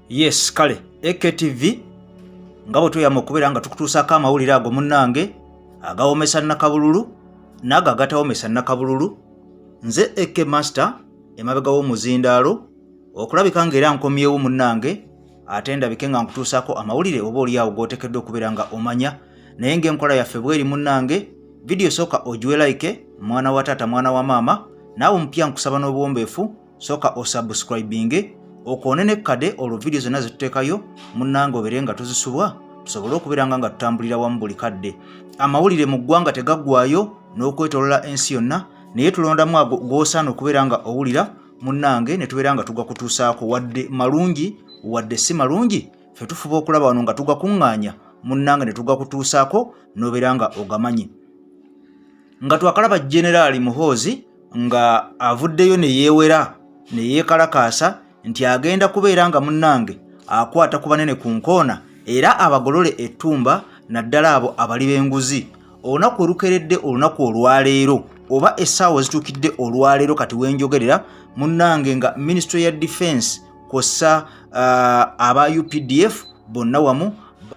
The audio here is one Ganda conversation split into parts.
Yes, kale AKTV nga bwe tweyama okubeera nga tukutuusaako amawulire ago munnange agawomesa nnakabululu n'ago agatawomesa nnakabululu. Nze AK Master emabega w'omuzindaalo okulabika ng'era nkomyewo munnange, ate ndabike nga nkutuusaako amawulire oba oliawo g'oteekeddwa okubeera nga omanya. Naye ng'enkola yaffe bweri munnange, vidiyo sooka ogiwe like, mwana wa taata, mwana wa maama, naawe omupya nkusaba n'obuwombeefu sooka osubscribinge, okoone nekkade, olwo vidiyo zonna zetuteekayo munnange obeere nga tozisubwa, tusobole okubeera nga tutambulira wamu buli kadde. Amawulire mu ggwanga tegaggwayo n'okwetolola ensi yonna, naye tulondamu ago g'osaana okubeera nga owulira munnange, ne tubeera nga tugakutuusaako, wadde malungi wadde si malungi. Ffe tufuba okulaba wano nga tugakuŋŋaanya munnange ne tugakutuusaako n'obeera nga ogamanyi. Nga twakalaba Generaali Muhoozi nga avuddeyo ne yeewera ne yeekalakaasa nti agenda kubeera nga munnange akwata ku banene ku nkoona era abagolole ettumba, naddala abo abali b'enguzi. Olunaku olukeredde olunaku olwaleero oba essaawa ezituukidde olwaleero kati wenjogerera munnange, nga Minisitule ya Defense kwossa aba UPDF bonna wamu.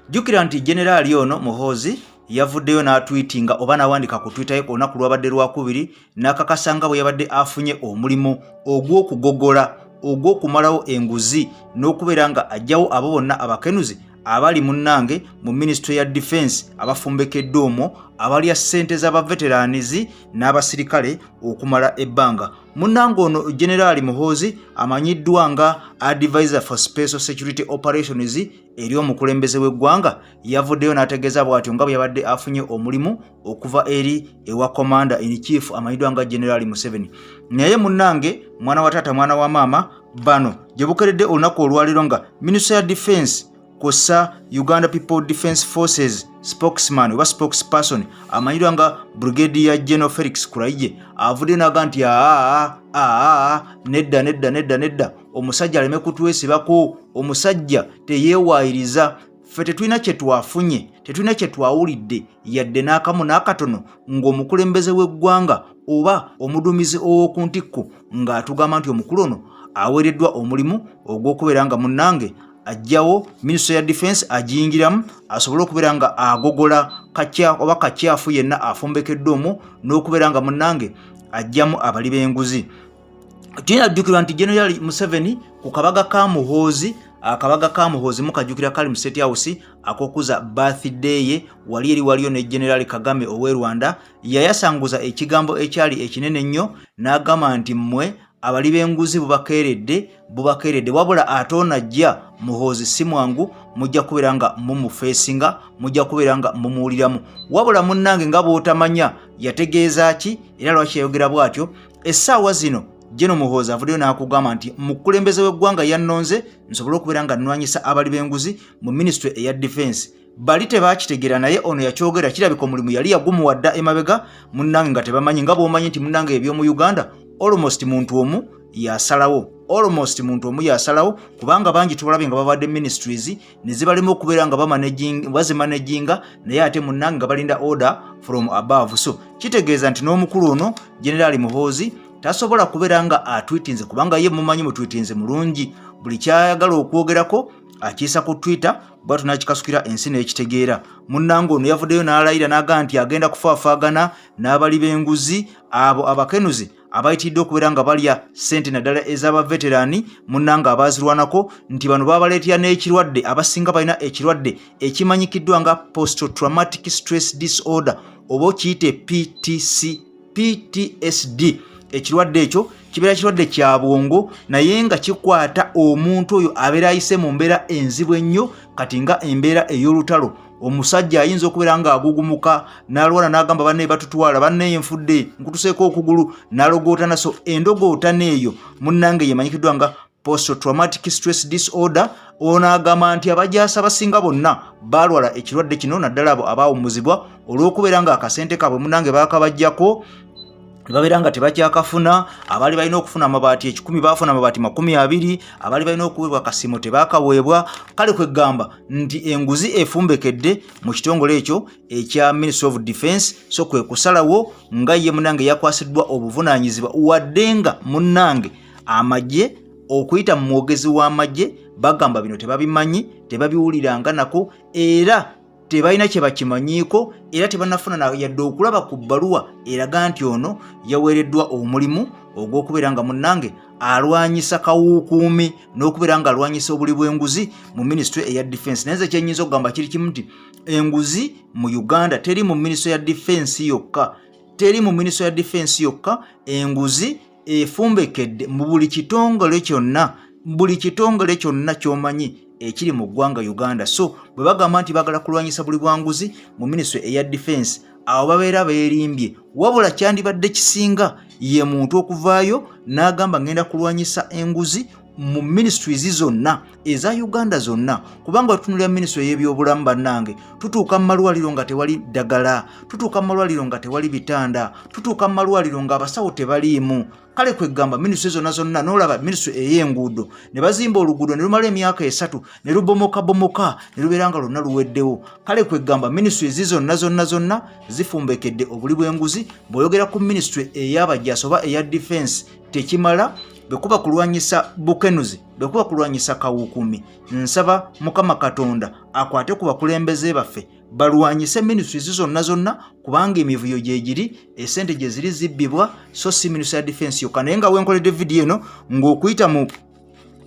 Jjukira nti Generaali ono Muhoozi yavuddeyo n'atwitinga oba n'awandika ku Twitter ye ku lunaku lwabadde Lwakubiri, n'akakasa nga bwe yabadde afunye omulimu ogw'okugogola, ogw'okumalawo enguzi n'okubeera nga ajjawo abo bonna abakenuzi abali munnange mu Minisitule ya Defense abafumbekedde omwo, abalya ssente z'abaveteranizi n'abasirikale okumala ebbanga. Munnange ono Generaali Muhoozi amanyiddwa nga advisor for special security operations eri omukulembeze w'eggwanga, yavuddeyo n'ategeeza bw'atyo nga bwe yabadde afunye omulimu okuva eri ewa commander in chief amanyiddwa nga Generaali Museveni. Naye munnange, mwana wa taata, mwana wa maama, bano gye bukeredde olunaku olwaleero nga Minisitule ya Defense kwossa Uganda People Defence Forces spokesman oba spokesperson amanyiddwa nga Brigadier General Felix Kuraije avuddeyo n'aga nti aa aa, nedda, nedda, nedda, nedda, omusajja aleme kutwesibako, omusajja teyeewaayiriza, ffe tetulina kye twafunye, tetulina kye twawulidde yadde n'akamu n'akatono ng'omukulembeze w'eggwanga oba omuduumizi ow'oku ntikko ng'atugamba nti omukulu ono aweereddwa omulimu ogw'okubeera nga munnange ajjawo Minisitule ya Defense agiyingiramu asobole okubeera nga agogola kakya oba kakyafu yenna afumbekeddwa omwo n'okubeera nga munnange ajjamu abali b'enguzi. Tulina jjukirwa nti General Museveni ku kabaga ka Muhoozi, akabaga ka Muhoozi mukajjukira kali mu State House akokuza birthday ye, wali eri waliyo ne General Kagame ow'e Rwanda, yayasanguza ekigambo ekyali ekinene ennyo n'agamba nti mmwe abali b'enguzi bubakeeredde, bubakeeredde, wabula ate ono ajja Muhoozi si mwangu, mujja kubeera nga mumufeesinga, mujja kubeera nga mumuwuliramu. Wabula munnange, nga bw'otamanya yategeeza ki era lwaki yayogera bw'atyo, essaawa zino Jeno Muhoozi avuddeyo n'akugamba nti mukulembeze w'eggwanga yannonze nsobole okubeera nga nnwanyisa abali b'enguzi mu minisitule eya Defense. Bali tebakitegeera, naye ono yakyogera. Kirabika omulimu yali yagumuwa dda emabega munnange nga tebamanyi. Nga bw'omanyi nti munnange eby'omu Uganda almost muntu omu yasalawo, almost muntu omu yasalawo, kubanga bangi tubalabye nga babadde ministries ne zibalema okubeera nga bazimanaginga, naye ate munnange nga balinda order from above. So kitegeeza nti n'omukulu ono Generaali Muhoozi tasobola kubeera nga atwitinze, kubanga ye mumanyi mutwitinze mulungi, buli kyayagala okwogerako akiisa ku Twitter bwatyo n'akikasukira ensi n'ekitegeera. Munnange ono yavuddeyo n'alayira n'agaa nti agenda kufaafaagana n'abali b'enguzi abo abakenuzi abayitiridde okubeera nga balya ssente, naddala ez'abaveterani munnange abaazirwanako, nti bano babaleetera n'ekirwadde, abasinga balina ekirwadde ekimanyikiddwa nga post traumatic stress disorder oba okiyite PTC, PTSD. Ekirwadde ekyo kibeera kirwadde kya bwongo, naye nga kikwata omuntu oyo abeera ayise mu mbeera enzibu ennyo, kati nga embeera ey'olutalo. Omusajja ayinza okubeera ng'agugumuka n'alwala n'agamba, "Banne batutwala, banne nfudde, nkutuseeko okugulu," n'alogootana. So endogootana eyo munnange yemanyikiddwa nga post traumatic stress disorder. Ono agamba nti abajaasi abasinga bonna baalwala ekirwadde kino, naddala abo abaawummuzibwa olw'okubeera nga akasente kaabwe munnange baakabajjako, babeera nga tebakyakafuna. Abaali balina okufuna amabaati 100 baafuna amabaati 20, abaali balina okuweebwa akasiimo tebakaweebwa. Kale kwegamba nti enguzi efumbekedde mu kitongole ekyo ekya Ministry of Defense. So kwe kusalawo nga ye munnange yakwasiddwa obuvunaanyizibwa, wadde nga munnange amagye Okuyita mu mwogezi w'amagye bagamba bino tebabimanyi, tebabiwuliranga nako, era tebalina kye bakimanyiiko, era tebanafuna yadde okulaba ku bbaluwa eraga nti ono yaweereddwa omulimu ogw'okubeera nga munnange alwanyisa kawuukuumi n'okubeera nga alwanyisa obuli bw'enguzi mu minisitule eya defense. Naye nze kyenyinza okugamba kiri kimu nti enguzi mu Uganda teri mu minisitule ya defense yokka, teri mu minisitule ya defense yokka. Enguzi efumbekedde mu buli kitongole kyonna, buli kitongole kyonna ky'omanyi ekiri mu ggwanga Uganda. So bwe bagamba nti bagala kulwanyisa buli bwanguzi mu minisitule eya defense, awo babeera beerimbye. Wabula kyandibadde kisinga ye muntu okuvaayo n'agamba, "Ngenda kulwanyisa enguzi mu ministries zonna eza Uganda zonna," kubanga tutunulira minisitule ey'ebyobulamu, bannange, tutuuka mu malwaliro nga tewali ddagala, tutuuka mu malwaliro nga tewali bitanda, tutuuka mu malwaliro nga abasawo tebaliimu. Kale kwegamba minisitule zonna zonna, n'olaba minisitule ey'enguudo, ne bazimba oluguudo ne lumala emyaka 3 ne lubomokabomoka ne lubeera nga lwonna luweddewo. Kale kwegamba minisitule ezi zonna zonna zonna zifumbekedde obuli bw'enguzi. Bw'oyogera ku minisitule ey'abajjaasi oba eya defense, tekimala. Bwe kuba kulwanyisa bukenuzi, bwe kuba kulwanyisa kawukumi, nsaba Mukama Katonda akwate ku bakulembeze baffe balwanyise ministries zonna zonna, kubanga emivuyo gyegiri, esente gye ziri zibbibwa, so si minisitule ya defense yokka. Naye nga wenkoledde vidiyo eno, ng'okuyita mu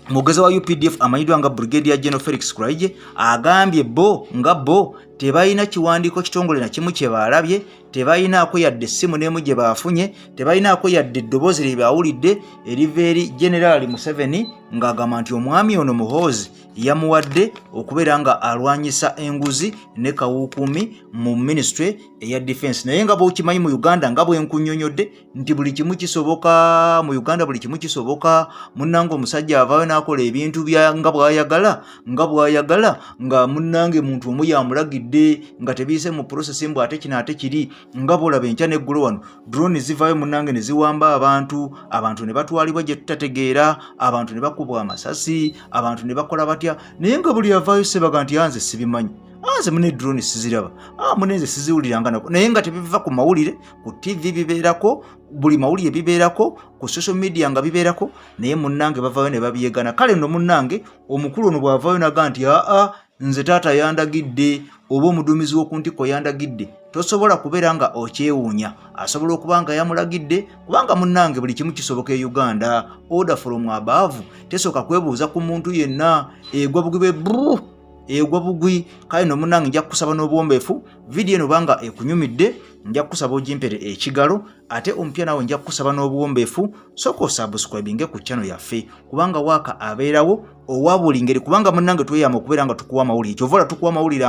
mwogezi wa UPDF amanyiddwa nga Brigadier General Felix Kulayigye, agambye bo nga bo tebalina kiwandiiko kitongole na kimu kye baalabye, tebalinaako yadde essimu n'emu gye baafunye, tebalinaako yadde eddoboozi lye baawulidde eriva eri Generaali Museveni ng'agamba nti omwami ono Muhoozi yamuwadde okubeera nga alwanyisa enguzi ne kawuukumi mu minisitule eya defense. Naye nga bw'okimanyi mu Uganda, nga bwe nkunnyonnyodde nti buli kimu kisoboka mu Uganda, buli kimu kisoboka munnange. Omusajja avaayo n'akola ebintu bya nga bw'ayagala, nga bw'ayagala, nga munnange muntu omu yamulagidde, nga tebiyise mu process, mbu ate kino ate kiri. Nga bw'olaba enkya n'eggulo wano drone zivaayo munnange ne ziwamba abantu, abantu ne batwalibwa gye tutategeera, abantu ne bakubwa amasasi, abantu ne bakola batya, naye nga buli avaayo sebaga nti anze sibimanyi, anze mune drone siziraba, mune nze siziwuliranga nako, naye nga tebiva ku mawulire. Ku TV bibeerako, buli mawulire bibeerako, ku social media nga bibeerako, naye munnange bavaayo ne babyegana. Kale nno munnange, omukulu ono bw'avaayo naga nti aa nze taata yandagidde oba omuduumizi w'oku ntikko yandagidde, tosobola kubeera nga okyewuunya. Asobola okuba nga yamulagidde, kubanga munnange buli kimu kisoboka e Uganda. Order from above tesooka kwebuuza ku muntu yenna, egwa bugwi bwe bru, egwa bugwi. Kale no munnange, nja kukusaba n'obuwombeefu, vidiyo eno banga ekunyumidde, nja kukusaba ogimpere ekigalo. Ate omupya naawe, nja kukusaba n'obuwombeefu, sooka osubscribinge ku channel yaffe, kubanga waaka abeerawo owa buli ngeri, kubanga munnange tweyama okubeera nga tukuwa amawulire. Kyova ola tukuwa amawulire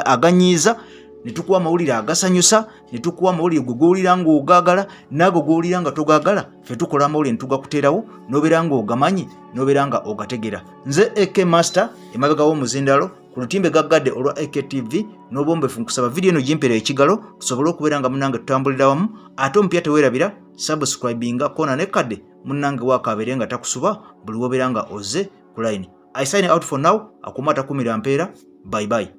aganyiiza, ne tukuwa amawulire agasanyusa, ne tukuwa amawulire gwe gowulira ng'ogaagala naago gowulira nga togaagala. Ffe tukola amawulire ne tugakuteerawo, n'obeera ng'ogamanyi, n'obeera nga ogategera. Nze AK Master, emabega w'omuzindalo ku lutimbe gaggadde olwa AKTV. N'obwombefu nkusaba vidiyo eno gimpera ekigalo, tusobole okubeera nga munnange tutambulira wamu. Ate omupya, teweerabira subscribinga kona ne kadde munnange waakabeere nga takusuba buli wobeera nga ozze ku line. I sign out for now. Akuuma atakumira mpeera. Bye bye.